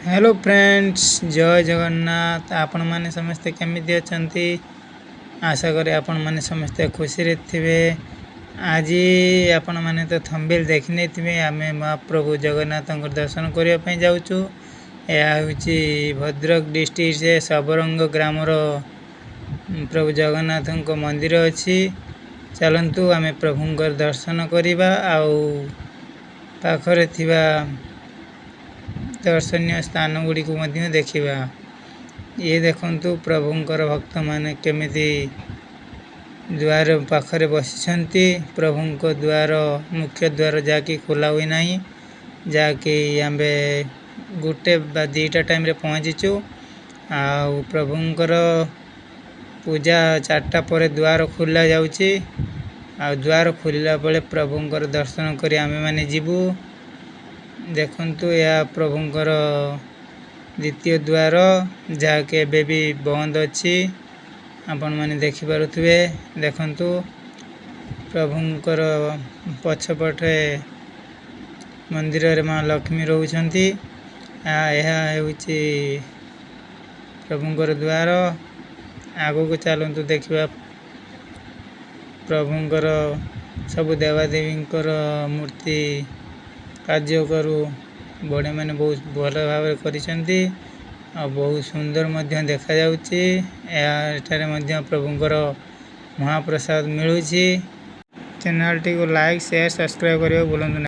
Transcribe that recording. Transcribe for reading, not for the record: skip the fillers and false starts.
Hello friends, ଜୟ ଜଗନ୍ନାଥ। ଆପଣମାନେ ସମସ୍ତେ କେମିତି ଅଛନ୍ତି? ଆଶା କରେ ଆପଣମାନେ ସମସ୍ତେ ଖୁସିରେ ଥିବେ। ଆଜି ଆପଣମାନେ ତ ଥମ୍ବନେଲ୍ ଦେଖିନେଇଥିବେ, ଆମେ ମହାପ୍ରଭୁ ଜଗନ୍ନାଥଙ୍କ ଦର୍ଶନ କରିବା ପାଇଁ ଯାଉଛୁ। ଏହା ହେଉଛି ଭଦ୍ରକ ଡିଷ୍ଟ୍ରିକ୍ଟରେ ସବରଙ୍ଗ ଗ୍ରାମର ପ୍ରଭୁ ଜଗନ୍ନାଥଙ୍କ ମନ୍ଦିର ଅଛି। ଚାଲନ୍ତୁ, ଆମେ ପ୍ରଭୁଙ୍କର ଦର୍ଶନ କରିବା ଆଉ ପାଖରେ ଥିବା ଦର୍ଶନୀୟ ସ୍ଥାନ ଗୁଡ଼ିକୁ ମଧ୍ୟ ଦେଖିବା। ଇଏ ଦେଖନ୍ତୁ, ପ୍ରଭୁଙ୍କର ଭକ୍ତମାନେ କେମିତି ଦ୍ୱାର ପାଖରେ ବସିଛନ୍ତି। ପ୍ରଭୁଙ୍କ ଦ୍ୱାର, ମୁଖ୍ୟ ଦ୍ୱାର, ଯାହାକି ଖୋଲା ହୋଇନାହିଁ, ଯାହାକି ଆମ୍ଭେ 1 ବା 2ଟା ଟାଇମ୍ରେ ପହଞ୍ଚିଛୁ। ଆଉ ପ୍ରଭୁଙ୍କର ପୂଜା 4ଟା ପରେ ଦ୍ୱାର ଖୋଲା ଯାଉଛି। ଆଉ ଦ୍ୱାର ଖୋଲିଲା ବେଳେ ପ୍ରଭୁଙ୍କର ଦର୍ଶନ କରି ଆମେମାନେ ଯିବୁ। ଦେଖନ୍ତୁ, ଏହା ପ୍ରଭୁଙ୍କର ଦ୍ୱିତୀୟ ଦ୍ୱାର, ଯାହାକି ଏବେ ବି ବନ୍ଦ ଅଛି। ଆପଣମାନେ ଦେଖିପାରୁଥିବେ। ଦେଖନ୍ତୁ, ପ୍ରଭୁଙ୍କର ପଛପଟେ ମନ୍ଦିରରେ ମା ଲକ୍ଷ୍ମୀ ରହୁଛନ୍ତି। ଏହା ହେଉଛି ପ୍ରଭୁଙ୍କର ଦ୍ୱାର। ଆଗକୁ ଚାଲନ୍ତୁ, ଦେଖିବା ପ୍ରଭୁଙ୍କର ସବୁ ଦେବାଦେବୀଙ୍କର ମୂର୍ତ୍ତି କାର୍ଯ୍ୟକରୁ ବଢ଼େଇମାନେ ବହୁତ ଭଲ ଭାବରେ କରିଛନ୍ତି ଆଉ ବହୁତ ସୁନ୍ଦର ମଧ୍ୟ ଦେଖାଯାଉଛି। ଏହା ଏଠାରେ ମଧ୍ୟ ପ୍ରଭୁଙ୍କର ମହାପ୍ରସାଦ ମିଳୁଛି। ଚ୍ୟାନେଲଟିକୁ ଲାଇକ୍, ସେୟାର, ସବସ୍କ୍ରାଇବ୍ କରିବାକୁ ଭୁଲନ୍ତୁ ନାହିଁ।